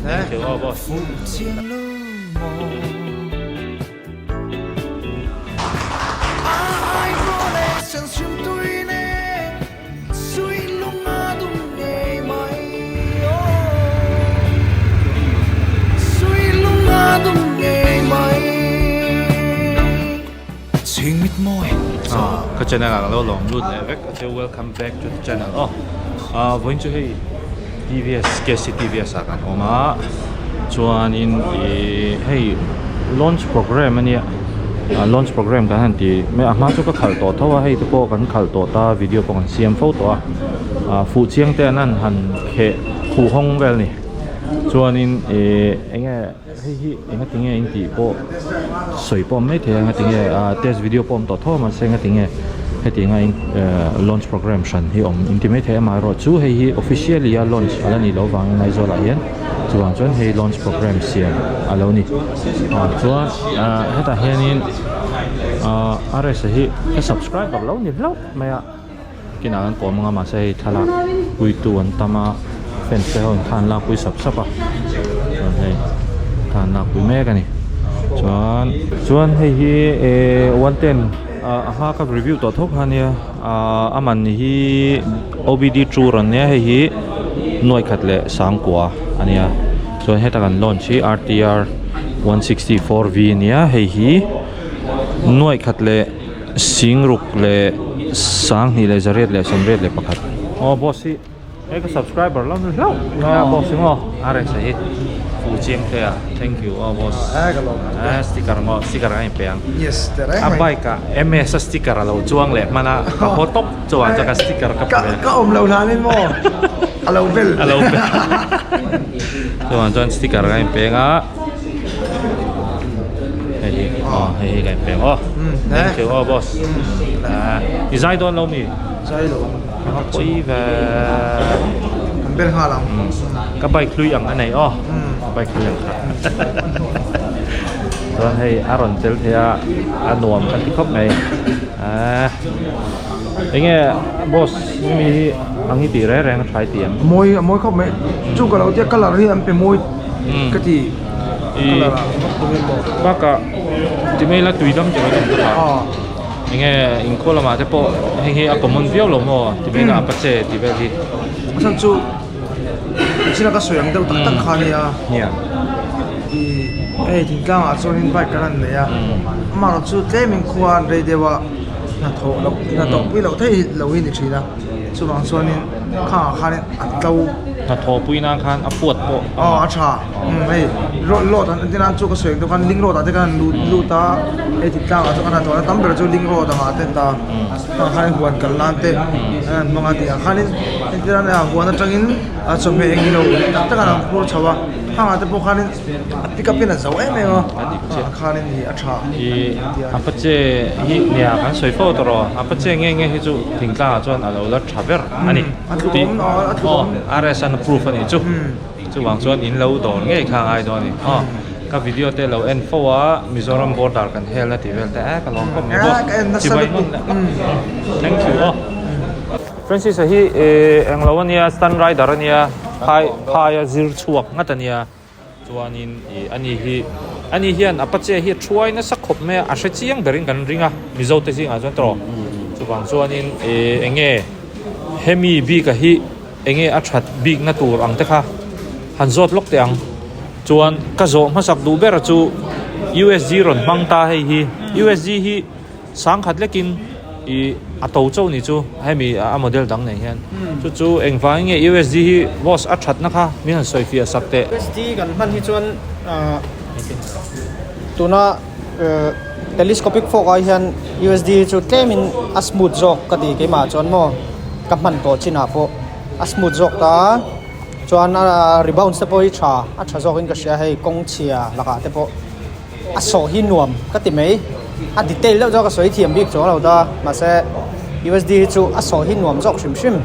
Thank you aw boss. Ka channel ah ka lo lawm lut leh vek a che welcome back to the channel aw ah vawiin chu hei T_V_S K_C T_V_S ah kan awm a chuanin ih hei launch programme a nia ah launch programme kan han ti mai a hma chu ka khalh tawh tho a hei te pawh kan khalh tawh ta video pawh kan siam fo tawh a ah fuh chiang te an han kheh khuh hawng vel a ni chuanin ih eng nge. Hei hi enga tinge in tih pawh sawi pawh mai thei a enga tinge ah test video pawh awm tawh tho a mahse enga tinge hetianga in launch programme hran hi awm in ti mai thei a amaherawhchu hei hi officially a launch a la nih loh vangin Aizawl ah hian chuvang chuan hei launch programme siam a lo ni ah chuan ah hetah hianin ah R_S a hi ka subscriber lo ni hlauh mai a. Kinah kan kawm anga mahse hei thlalak puitu an tam a fans te ho in thla an lak pui sap sap a chuan hei thla an lak pui mek a ni chuan chuan hei hi ehh 110 ah a hma ka review tawh tho kha ania ah a man hi O_B_D tour an nia hei hi nuai khat leh sangkua a nia chuan heta kan launch hi R_T_R 164 V ania hei hi nuai khat leh. Singruk leh sanghnih leh zariat leh sawmriat leh pakhat. Aw boss hi hei ka subscriber lam hlauh mai a boss hi maw a reng sa hi fuh chiang te a thank you aw boss a sticker maw sticker a inpe ang a bike ah ms a sticker a lo chuang leh hman a ka haw tawp chuan chuan ka sticker ka pe ka awm lo hlan in maw a lo bel a lo bel chuan chuan sticker ka inpe ang a. Hei hi aw hei hi ka inpeng aw thank you aw boss i zai dawn lo mi zai lo a pawi ve kan bel nghal ang ka bike hlui ang a nei aw ka bike hlui ang kha chuan hei a rawn tel thei a a nuam ka ti khawp mai enge boss mi hi ang hi tih reng reng a tha i ti ang mawi a mawi khawp mai chu ka lo tia colour hi an pe mawi ka ti colour ah bakah ti mai ila tui dam tur an awm bawk a enge inkhaw lamah te pawh hei hi a common viau lo maw ti mai ila apache tih vel hi a chhan chu china ka sawi ang deuh tak tak kha ania nia ih hei thingtlang ah chuanin bike kan han nei a amaherawh chu tlem in khua an rei deuh a hnathawh loh hnathawh pui loh theih loh hi a ni thin a chuvang chuanin khangah khanin a tlo hnathawh pui nan khan a puat pawh aw a tha umm hei road load an entir nan chu ka sawi ang deuh khan link road ah te khan an lut lut a hei thingtlang ah chuan kan hnathawh na tam ber chu link road ang ah te an ta khangah khanin huan kal nan te an hmang a tih ah khanin entir nan huan atangin a chawhmeh eng ilo tak tak an phur chho a khangah te pawh khanin a pick up in a zo em em a ah khanin ih a tha Ih Apache hi nia kan sawi fo tawh rawh Apache nge nge hi chu thingtlang ah chuan a lo la tha ber a ni tih aw RS an approve a nih chu chuvang chuan in lo dawr ngei kha a ngai dawn a ni aw ka video te lo en fo a Mizoram border kan hel na tih vel te e ka lawm khawp mai boss chibai hmun leh thank you aw. Francis a hi ih englo a nia stunt rider a nia phai phai a zir chhuak ngat a nia. Chuanin ih ani hi ani hian Apache hi a thuai nasa khawp mai a, a hre chiang berin kan ring a, Mizo te zingah chuan tawh. Chuvang chuanin ih eng nge hemi bika hi eng nge a that bikna tur ang te kha han zawt lawk teh ang. Chuan ka zawh hmasak duh ber chu USG rawn hmang ta hei hi, USG hi. Sangkhat lekin i a to chauh ni chu hemi a model dang nei hian chu chu engvangin nge USD hi boss a thatna kha min han sawi fiah sak teh. USD kan hman hi chuan tuna telescopic fork ai hian USD hi chu tlemin a smooth zawk ka ti keimah chuan maw ka hman tawh chinah pawh a smooth zawk ta chuan a rebound te pawh hi tha a tha zawkin ka hria hei kawng chhia lakah te pawh. A sawh hi nuam ka ti mai. A detail deuh zawk a sawi thiam bik chuang lo ta. Mahse USD hi chu a sawh hi nuam zawk hrim hrim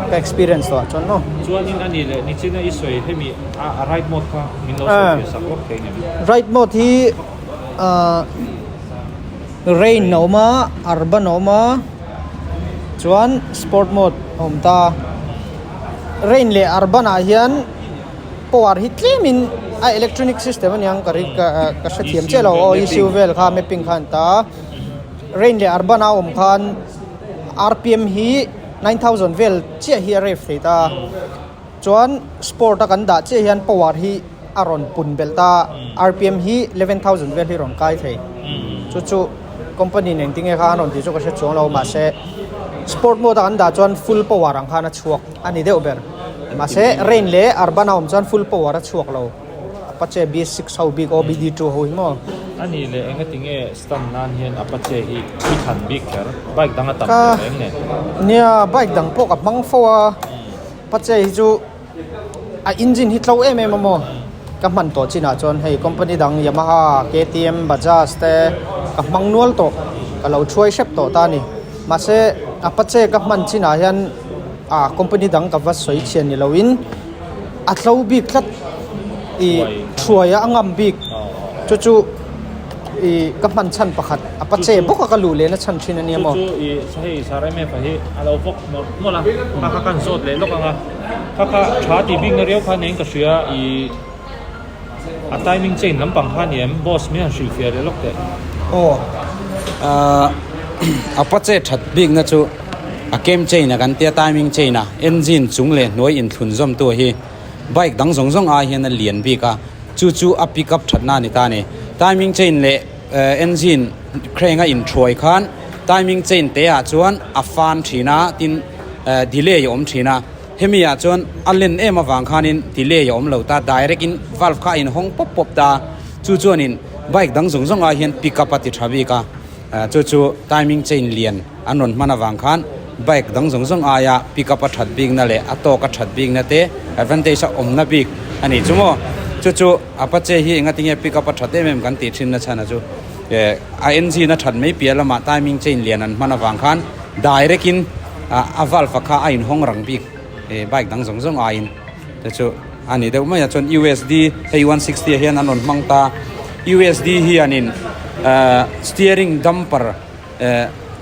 ka experience tawh ah chuan maw. Chuanin a ni leh nichina i sawi hemi a ride mode kha min lo sawi fiah sak lawk thei ngem? Ride mode hi ahh rain a awm a, urban a awm a, chuan sport mode a awm ta. Rain leh urban ah hian. Power hi tlemin a electronic system aniang ka ring ka ka hrethiam chiah lo aw ECU vel kha mapping kha an ta rain leh urban a awm khan rpm hi 9000 vel chiah hi a rev thei ta chuan sport a kan dah chiah hian power hi a rawn pun belh ta rpm hi 11000 vel hi a rawn kai thei chu chu company in engtin nge kha an rawn tih chu ka hre chuang lo mahse sport mode a kan dah chuan full power ang khan a chhuak. A ni deuh ber. Mahse, rain leh urban a awm chuan full power a chhuak lo. Apache BS6 ho bik OBD2 ho hi maw? A nih leh engati nge stand nan hian Apache hi i thlan bik kher? Bike dang a tam leh reng nen. Nia, bike dang pawh ka hmang fo a. Apache hi chu a engine hi tlo em em a maw? Ka hman tawh chinah chuan hei company dang Yamaha, KTM, Bajaj te ka hmang nual tawh. Ka lo thuai hrep tawh ta a ni. Mahse, Apache ka hman chinah hian a company dang ka va sawi chhian ni loin a tlo bik tlat i thuai a ngam bik chu chu i ka hman chhan pakhat a pa che bawk a ka luh lehna chhan thin ania maw chu chu i hei sir mf a hi a lo vawk mawlh mawlh a kha kha kan zawt leh lawk ang a kha kha tha tih bik na riau kha nen ka hria i A timing chain lampang kha a ni em? Boss min han hrilhfiah leh lawk teh. Aw, Apache that bikna chu a cam chain a kan tia timing chain a engine chung leh hnuai inthlun zawm tu hi bike dang zawng zawng ai hian a lian bik a, chu chu a pick up thatna a ni ta a ni. Timing chain leh engine crank a inthuai khan timing chain te ah chuan a fan thin a, tin delay a awm thin a. Hemi ah chuan a len em avang khanin delay a awm lo ta, direct in valve kha a inhawng pawp pawp ta, chu chuanin bike dang zawng zawng ah hian pick up a ti tha bik a, chu chu timing chain lian an rawn hman avang khan bike dang zawng zawng aia pick up a that bikna leh a tawk a that bikna te advantage a awmna bik a ni chu maw. Chu chu Apache hi engati nge pick up a that em em kan tih thin na chhan a chu a engine a that mai piah lamah timing chain lian an hman avang khan direct in a valve kha a inhawng rang bik bike dang zawng zawng aiin te chu a ni deuh mai a chuan U_S_D hei 160 ah hian an rawn hmang ta U_S_D hianin steering damper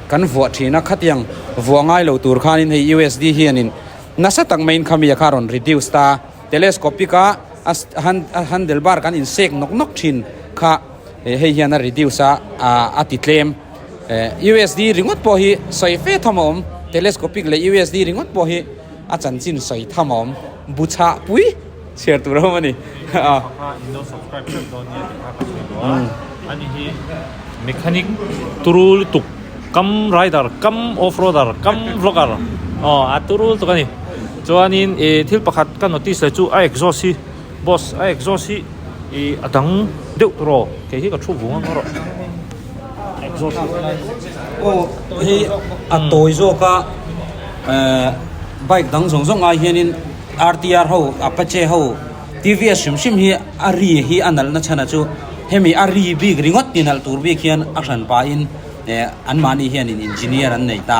kan vuah thin a khatiang vuah ngai lo tur khanin hei U_S_D hianin nasa tak maiin khami kha a rawn reduce ta telescopic a a handle bar kan insek nawk nawk thin kha hei hian a reduce a a ti tlem. USD ringawt pawh hi sawi fe tham a awm, telescopic leh USD ringawt pawh hi a chanchin sawi tham a awm, bu chhah pui chhiar tur a awm a ni. Kha in lo subscribe hrep dawn nia tih kha ka sawi duh a, ani hi mechanic turu lutuk kam rider kam off roader kam vlogger aw a turu lutuk a ni. Chuanin ih thil pakhat ka notice leh chu a exhaust hi boss a exhaust hi ih a dang deuh tur aw kei hi ka thu vung ang erawh. Aw hei a tawi zawk a ehh bike dang zawng zawng ai hianin R_T_R ho apache ho T_V_S hrim hrim hi a ri hi a nalh na chhan a chu hemi a ri bik ringawt ti nalh tur bik hian a hran pahin eh anmahni hianin engineer an nei ta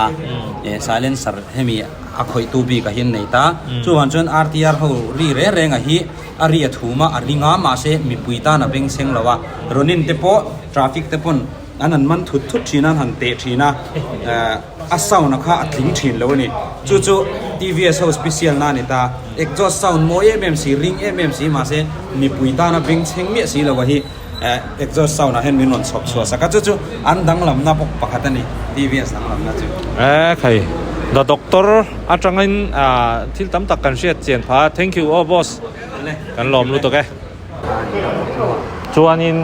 eh silencer hemi a khawih tu bik ah hian nei ta chuvang chuan R_T_R ho ri reng reng ah hi a ri a thum a a ring a mahse mipui tan a beng seng lo a Ronin te pawh traffic te pawn an han man thut thut thin a an han teh thin a eh a sound a kha a tling thin lo a ni chu chu T_V_S ho special na a ni ta exhaust sound mawi em em si ring em em si mahse mipui tana beng chheng miah si lo a hi eh exhaust sound ah hian min rawn chhawp chhuah sak a chu chu an danglamna bawk pakhat a ni T_V_S danglamna chu. Eh khai the doctor atangin ah thil tam tak kan hriat chian phah a thank you aw boss kan lawm lutuk e. Chuanin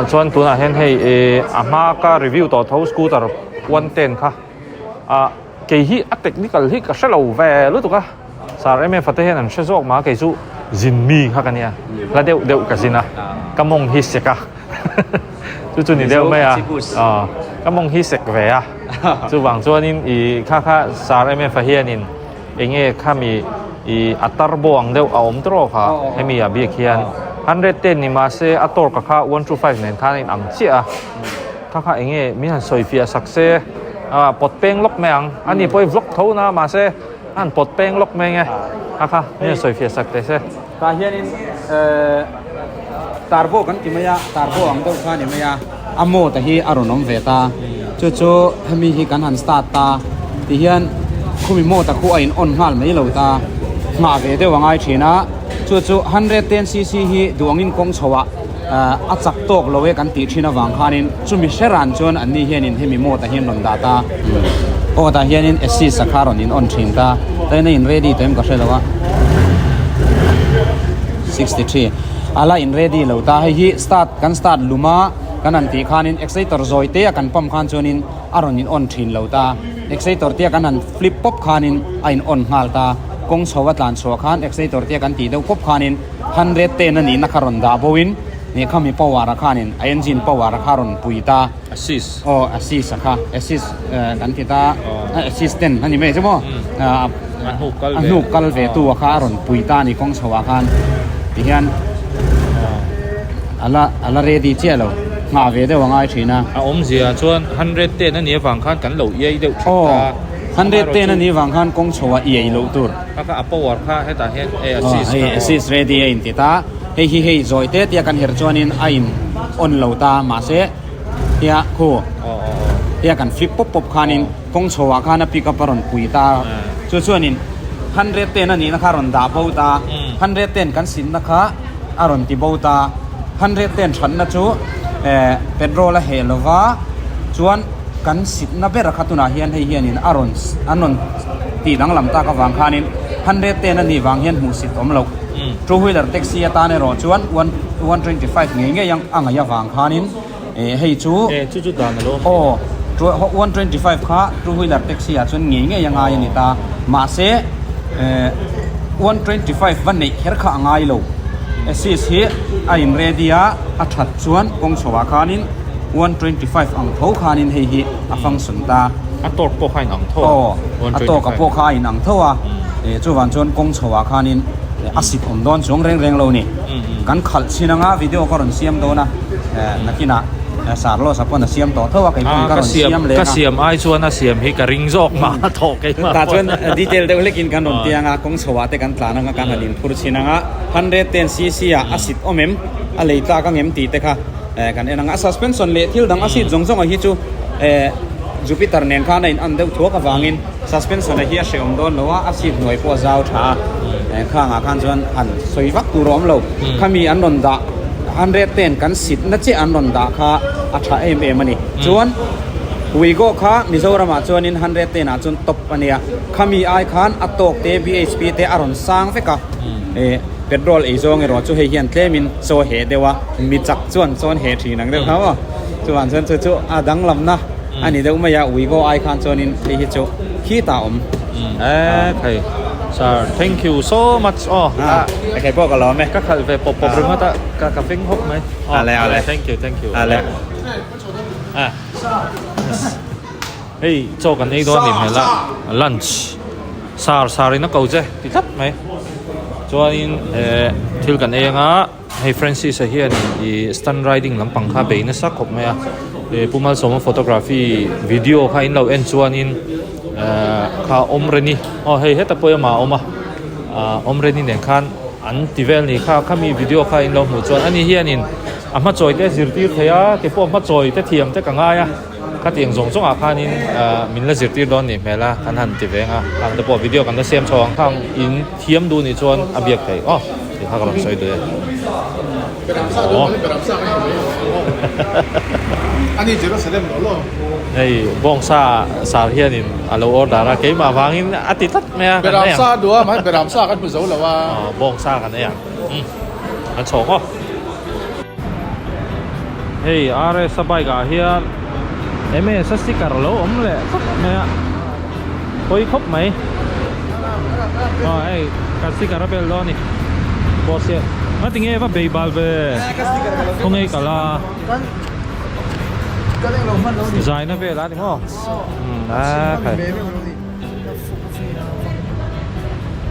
chuan tunah hian hei ih a hma ka review tawh tho scooter 110 kha ah kei hi a technical hi ka hre lo ve lutuk a sir em em fate hian an hre zawk mah a kei chu zin mi kha ka nia hla deuh deuh ka zin a ka mawng hi sek a chu chu ni deuh mai a ah ka mawng hi sek ve a chuvang chuanin ih kha kha sir em em fa hianin. Enge khami i a turbo ang deuh a awm tawh kha hemi ah bik hian 110 ni mahse a torque kha 125 nen khan a in ang chiah a kha kha enge min han sawi fiah sak se ah pawt peng lawk mai ang ani pawh hi vlog tho na mahse a han pawt peng lawk mai nge kha kha min han sawi fiah sak teh se. Tah hianin eh turbo kan ti mai a turbo ang deuh kha a ni mai a a mode hi a rawn awm ve ta chu chu hemi hi kan han start ta ti hian khumi mode khu a in on nghal mai lo ta nghah ve deuh a ngai thin a. Chu chu 110 cc hi duh angin kawng chho ah a chak tawk lo e kan tih thin avang khanin chumi hre ran chuan anni hianin hemi mode ah hian rawn dah ta. Aw tah hianin assist a kha rawn in on thin ta. Tain a in ready tawh em ka hre lo a. 63 a la in ready lo ta. Hei hi start kan start lum a kan han tih khanin exciter zawi te a kan pump khan chuanin a rawn in on thin lo ta. Exciter te a kan han flip pawp khanin a in on nghal ta. Kawng chho a tlan chhuah khan exciter te a kan tih deuh pawp khanin 110 a nihna kha rawn dah bo in nih khami power a khanin a engine power a kha rawn pui ta. Assist. Aw assist a kha assist kan ti ta assistant a ni mai chu maw a hnuk kal a hnuk kal ve tu a kha a rawn pui ta a ni kawng chho ah khan tihian a la a la ready chiah lo nghah ve deuh a ngai thin a. A awmzia chuan 110 a nih avang khan kan lo iai deuh thin ta. Aw 110 a nih avang khan kawng chho ah iai loh tur. Kha kha a power kha hetah hian e assist kha aw. Assist ready a inti ta. Hei hi hei zawi te tia kan her chuanin a in on lo ta mahse hia khu hia kan flip pawp pawp khanin kawng chho ah khan a pick up a rawn pui ta chu chuanin 110 a nihna kha a rawn dah bo ta 110 kan sinna kha a rawn ti bo ta 110 thatna chu eh petrol a heh lova chuan kan sitna ber kha tunah hian hei hianin a rawn an rawn tih danglam tak avang khanin 110 a nih vang hian hmuhsit awm loh. Two wheeler taxi atan erawh chuan 125 ngei ngei a ngaih avang khanin hei chu chu chu dan alo aw 125 kha two wheeler taxi ah chuan ngei ngei a ngai a ni ta mahse 125 va neih kher kha a ngai lo assist hi a in ready a a that chuan kawng chho ah khanin 125 ang tho khanin hei hi a function ta a torque pawh kha a in ang tho a aw a torque a pawh kha a in ang tho a chuvang chuan kawng chho ah khanin a sit awm dawn chuang reng reng lo ni kan khalh chhin anga video ka rawn siam dawn a nakinah Sarlos a pawn a siam tawh tho a kei pawn ka rawn siam leh ka siam ai chuan a siam hi ka ring zawk mah a thawh keimah tah chuan detail deuh hlekin kan rawn tiang a kawng chho ah te kan tlan anga kan han inphur chhin anga 110 cc ah a sit awm em a lei tlak ang em tih te kha kan en ang a suspension leh thil dang a seat zawng zawng ah hi chu Jupiter nen khan a in an deuh thuak avangin suspension a hi a hrehawm dawn lo a a seat hnuai pawh a zau tha a khang ah khan chuan han sawi vak tur a awm lo khami an rawn dah 110 kan seat na chiah an rawn dah kha a tha em em a ni chuan Wigo kha Mizoram ah chuanin 110 ah chuan top a nia khami ai khan a tawk te bhp te a rawn sang vek a Petrol ei zawng erawh chu hei hian tlemin chaw heh deuh a, mi chak chuan chawn heh thin ang deuh kha maw? Chuvang chuan chu chu a danglamna a ni deuh mai a, Wigo ai khan chuanin hei hi chu khitah a awm. E khai sir thank you so much aw. A kei pawh ka lawm e. Ka khalh ve pawp pawp ringawt a, ka ka fing hawk mai. Ale ale. Thank you thank you. Ale. A hei chaw kan ei dawn a ni hmel a, lunch. Sar sar in a ko che ti tlat mai. Chuanin eh thil kan ei anga hei Francis a hianin ih stunt riding lampang kha bei nasa khawp mai a. Ih Pu Malsawma photography video kha in lo en chuanin eh kha awm reng i aw hei heta pawh amah a awm a ah awm reng i nen khan an ti vel ni kha khami video kha in lo hmuh chuan ani hianin a hmachawi te a zirtir thei a keipawh a hmachawi te thiam te ka ngai a. Khatiang zawng zawngah khanin min la zirtir dawn nih hmel a, kan han ti veng a, khang te pawh video kan la siam chho ang khang in thiam duh nih chuan a biak theih aw tih kha ka rawn sawi duh e. Aw. Hei bawngsa sar hianin a lo order a, keimah vangin a ti tlat mai a, kan ei ang. Aw bawngsa kan ei ang. An chhawng aw. Hei RS a bike ah hian MS a sticker lo awm leh tlat mai a pawi khawp mai aw hei ka sticker a bel dawn a ni pawh siah nga tinge va bei bal ve khawnge i kal a zaina vel a ni maw a khai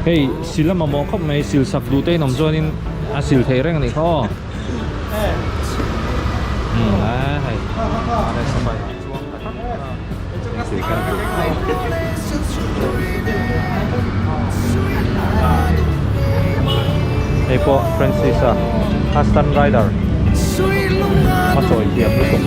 hei sil a mamawh khawp mai sil sak duh te in awm chuanin a sil theih reng a nih kha aw. Hei pawh Francis a Aston Rider a sawi thiam lutuk.